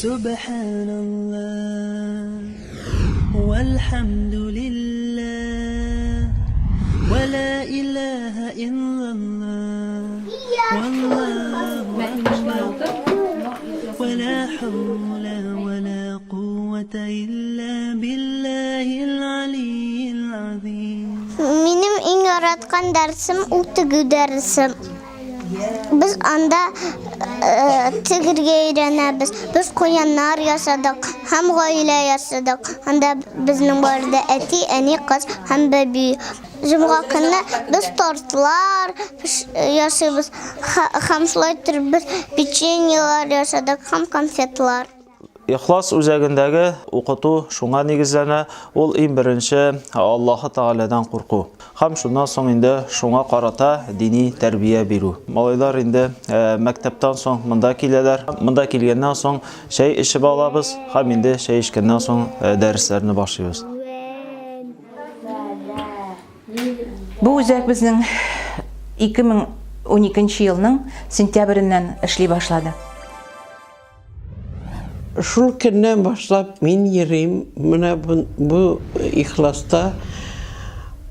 Субханаллах, вальхамдулиллах, ва ла илаһа иллаллах, валлаху акбар, ва ла хаула ва ла куввата илля биллахил алийил азим. Минем иң яраткан дәресем ул тегү дәресе. Без анда э, тегергә өйрәнәбез. Без куяннар ясадык һәм гаилә ясадык. Анда безнең бар иде әти, әни, кыз һәм бәби. Җомга көнне без тортлар ясыйбыз һәм шулай итеп без печеньелар ясадык һәм конфетлар. Ихлас үзәгендәге укыту шуңа нигезләнә, ул иң беренче Аллаһы Тәгаләдән курку. Һәм шуннан соң инде шуңа карата дини тәрбия бирү. Малайлар инде э, мәктәптән соң монда киләләр. Монда килгәннән соң чәй эчеп алабыз һәм инде чәй эчкәннән соң э, дәресләрне башлыйбыз. Бу үзәк безнең 2012 елның сентябреннән эшли башлады. Шул көннән башлап мин йөрим менә бу, бу ихласта.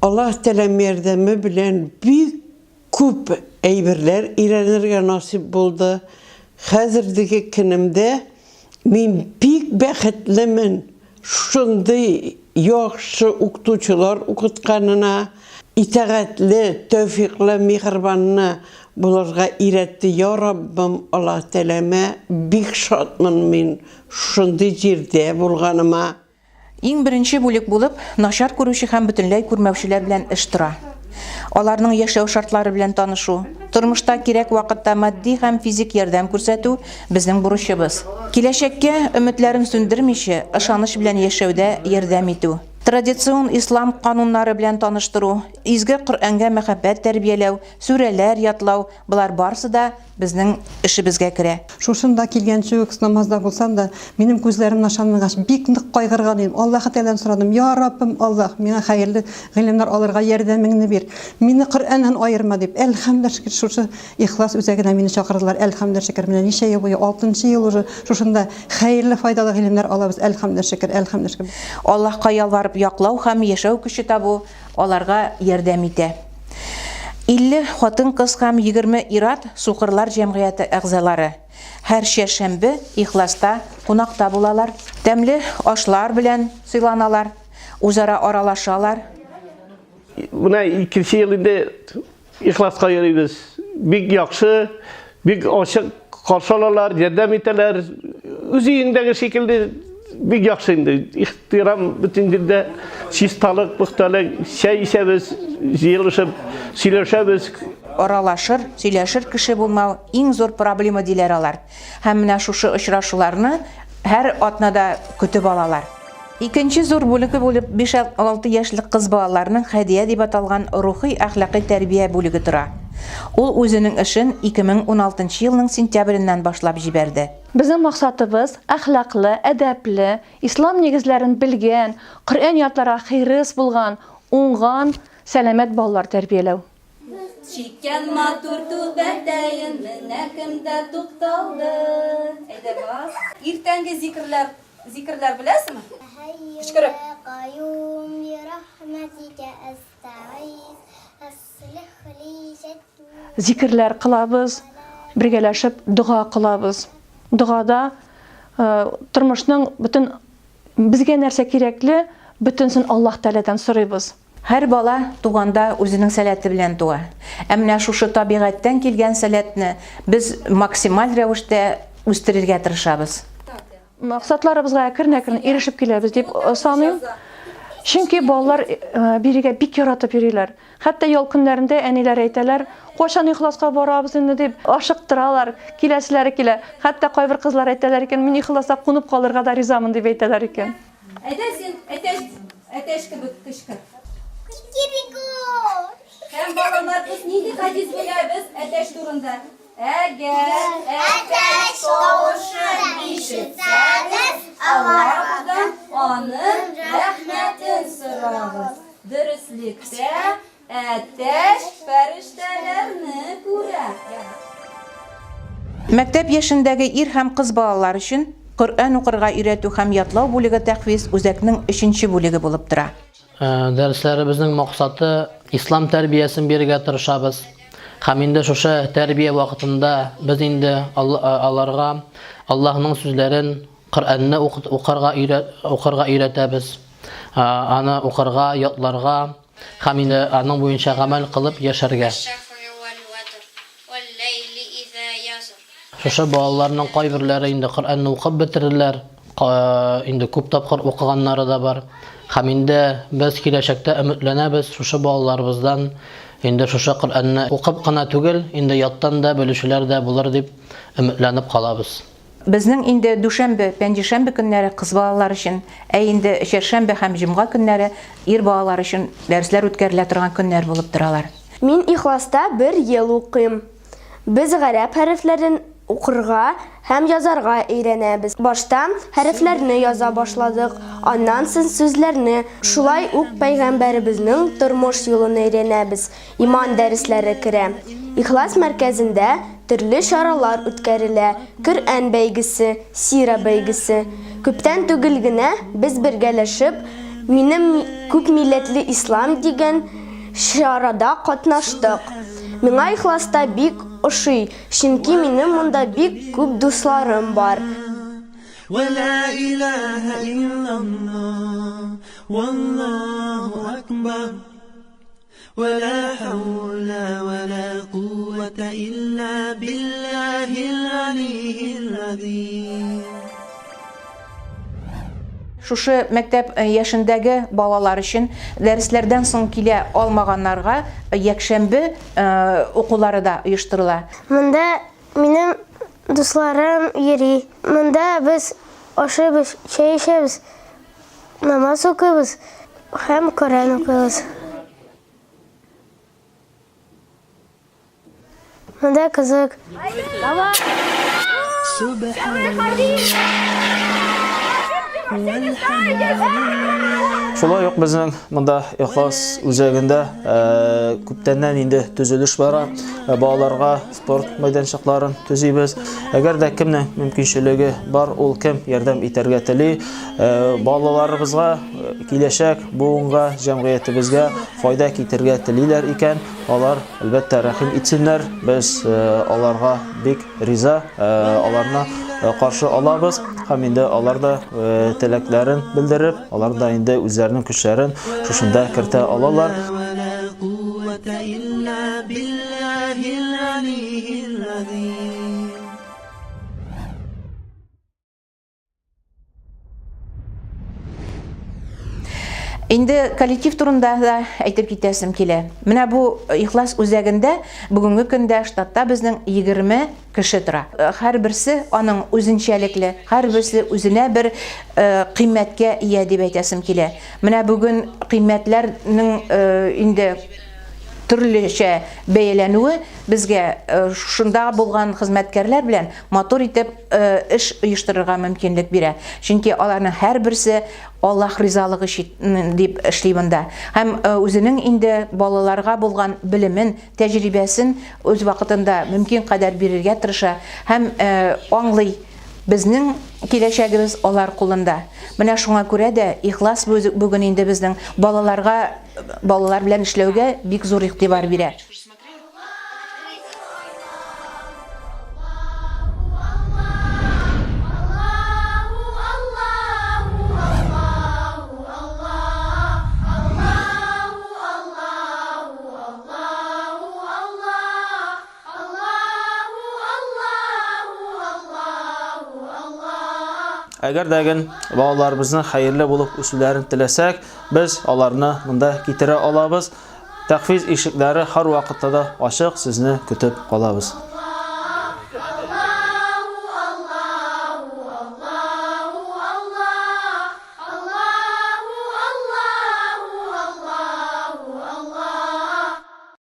Аллаһ Тәгаләм ярдәме белән бик күп әйберләр өйрәнергә насыйп булды. Хәзердеге көнемдә мин бик бәхетлемен. Шундый яхшы укытучылар укытканына, итагатьле, тәүфикълы, миһербанлы булырга өйрәтте, я Раббым, Аллаһ Тәгаләмә бик шатмын мин шундый җирдә булганыма. Иң беренче бүлек булып, начар күрүче һәм бөтенләй күрмәүчеләр белән эш тора. Аларның яшәү шартлары белән танышу, тормышта кирәк вакытта матди һәм физик ярдәм күрсәтү безнең бурычыбыз. Киләчәккә өметләрен сүндермичә, ышаныч белән яшәүдә ярдәм итү. Традицион ислам кануннары белән таныштыру, изге Коръәнгә мәхәббәт тәрбияләү, сүрәләр ятлау, болар барысы да безнең эшебезгә керә. Шушында килгәнче үк намазда булсам да, минем күзләрем начарлангач, бик нык кайгырган идем. Аллаһы Тәгаләдән сорадым, Я Раббым Аллаһ, миңа хәерле гыйлемнәр алырга ярдәмеңне бир. Мине Коръәннән аерма, дип. Әлхәмдүлилләһ, шөкер, шушы Ихлас үзәгенә мине чакырдылар. Әлхәмдүлилләһ, шөкер, менә ничә ел буе, алтынчы ел уже шушында хәерле, файдалы гыйлемнәр алабыз. Әлхәмдүлилләһ, шөкер, әлхәмдүлилләһ, шөкер. Аллаһка ялварып яклау һәм яшәү көче табу аларга ярдәм итә. 50 хатын-кыз һәм 20 ир-ат сукырлар җәмгыяте әгъзалары. Һәр чәршәмбе Ихласта кунакта булалар, тәмле ашлар белән сыйланалар, үзара аралашалар. Менә икенче ел инде Ихласка йөрибез. Бик яхшы, бик ачык каршы алалар, ярдәм итәләр. Үз өеңдәге шикелле бик яхшы инде. Ихтирам бөтен җирдә, чисталык, пөхтәлек, чәй эчәбез, җыелышып сөйләшәбез. Аралашыр, сөйләшер кеше булмау иң зур проблема диләр алар. Һәм менә шушы очрашуларны һәр атнада көтеп алалар. Икенче зур бүлеге булып 5-6 яшьлек кыз балаларның Хәдия дип аталган рухи-әхлакый тәрбия бүлеге тора. Ул үзенең эшен 2016 нчы елның сентябреннән башлап җибәрде. Безнең максатыбыз, әхлаклы, әдәпле, ислам нигезләрен белгән, Коръән ятларга хирыс булган, уңган, сәламәт балалар тәрбияләү. Чиккән матур түбәтәен менә кемдә тукталды. Әйдә бас. Иртәнге зикерләр, зикерләр беләсеңме? Кычкырып. Зикерләр кылабыз, бергәләшеп дога кылабыз. Догада тормышның бөтен безгә нәрсә кирәкле, бөтенсен Аллаһ Тәгаләдән сорыйбыз. Һәр бала туганда үзенең сәләте белән туа. Ә менә шушы табигатьтән килгән сәләтне без максималь рәвештә үстерергә тырышабыз. Максатларыбызга әкрен-әкрен ирешеп киләбез дип саныйм. Чөнки балалар бирегә бик яратып йөриләр. Хәтта ял көннәрендә әниләр әйтәләр, кайчан Ихласка барабыз инде дип ашыктыралар, киләселәре килә. Хәтта кайбер кызлар әйтәләр икән, мин Ихласта кунып калырга да ризамын дип әйтәләр икән. Әйдә син, әтәч, әтәч кебек кычкыр. Кикирику! Һәм балалар, без нинди хәдис беләбез әтәч турында? Әгәр әтәч тавышын ишетсәгез, Аллаһудан аның рәхмәтен сорагыз. Дөреслектә, Әтәч фәрештәләрне күрә. Мәктәп яшендәге ир һәм кыз балалар өчен Коръән укырга өйрәтү һәм ятлау бүлеге тәхфиз үзәкнең өченче бүлеге булып тора. Дәресләребезнең максаты, ислам тәрбиясен бирергә тырышабыз. Һәм инде шушы тәрбия вакытында без инде аларга Аллаһның сүзләрен, Коръәнне укырга укырга өйрәтәбез. Аны укырга, ятларга һәм инде аның буенча гамәл кылып яшәргә. Шушы балаларның кайберләре инде Коръәнне укып бетерделәр, инде күп тапкыр укыганнары да бар. Һәм инде без киләчәктә өметләнәбез, шушы балаларыбыздан инде шушы Коръәнне укып кына түгел, инде яттан да белүчеләр дә булыр дип өметләнеп калабыз. Безнең инде дүшәмбе, пәнҗешәмбе көннәре кыз балалар өчен, ә инде чәршәмбе һәм җомга көннәре ир балалар өчен дәресләр үткәрелә торган көннәр булып торалар. Мин Ихласта бер ел укыйм. Без гарәп хәрефләрен укырга һәм язарга өйрәнәбез. Башта хәрефләрне яза башладык, аннан соң сүзләрне. Шулай ук пәйгамбәребезнең тормыш юлын өйрәнәбез. Иман дәресләре керә. Ихлас мәркәзендә төрле чаралар үткәрелә, Коръән бәйгесе, Сира бәйгесе. Күптән түгел генә без бергәләшеп Минем күпмилләтле ислам дигән чарада катнаштык. Миңа Ихласта бик ошый, чөнки минем монда бик күп дусларым бар. ولا حول ولا قوة إلا بالله العلي العظيم. Шушы мәктәп э, яшендәге балалар өчен дәресләрдән соң килә алмаганнарга э, якшәмбе э, укулары да оештырыла. Монда минем дусларым йөри. Монда без ашыйбыз, чәй эчәбез, Намаз укыйбыз һәм Коръән укыйбыз. Монда кызык. Шулай ук безнең монда Ихлас үзәгендә күптәннән инде төзелеш бара. Балаларга спорт мәйданчыкларын төзибез. Әгәр дә кемнең мөмкинчелеге бар, ул кем ярдәм итәргә тели, э, балаларыбызга, э, киләчәк буынга, җәмгыятебезгә файда китерергә телиләр икән, алар әлбәттә рәхим итсеннәр. Без э, аларга бик риза, аларны каршы алабыз һәм инде алар да теләкләрен белдереп, алар да инде үзләренең көчләрен шушында кертә алалар. Инде коллектив турында да әйтеп китәсем килә. Менә бу Ихлас үзәгендә бүгенге көндә штатта безнең 20 кеше тора. Һәрберсе аның үзенчәлекле, һәрберсе үзенә бер кыйммәткә ия дип әйтәсем килә. Менә бүген кыйммәтләрнең инде төрлечә бәяләнүе безгә шушында булган хезмәткәрләр белән матур итеп эш оештырырга мөмкинлек бирә. Чөнки аларның һәрберсе Аллаһ ризалыгы өчен дип эшли монда. Һәм үзенең инде балаларга булган белемен, тәҗрибәсен үз вакытында мөмкин кадәр бирергә тырыша һәм аңлый, безнең киләчәгебез алар кулында. Менә шуңа күрә дә Ихлас бүген инде безнең балаларга, балалар белән эшләүгә бик зур игътибар бирә. Әгәр дә ген балаларыбызның хәерле булып үсүләрен теләсәк, без аларны монда китерә алабыз. Тәхфиз ишекләре һәрвакытта да ачык, сезне көтеп калабыз.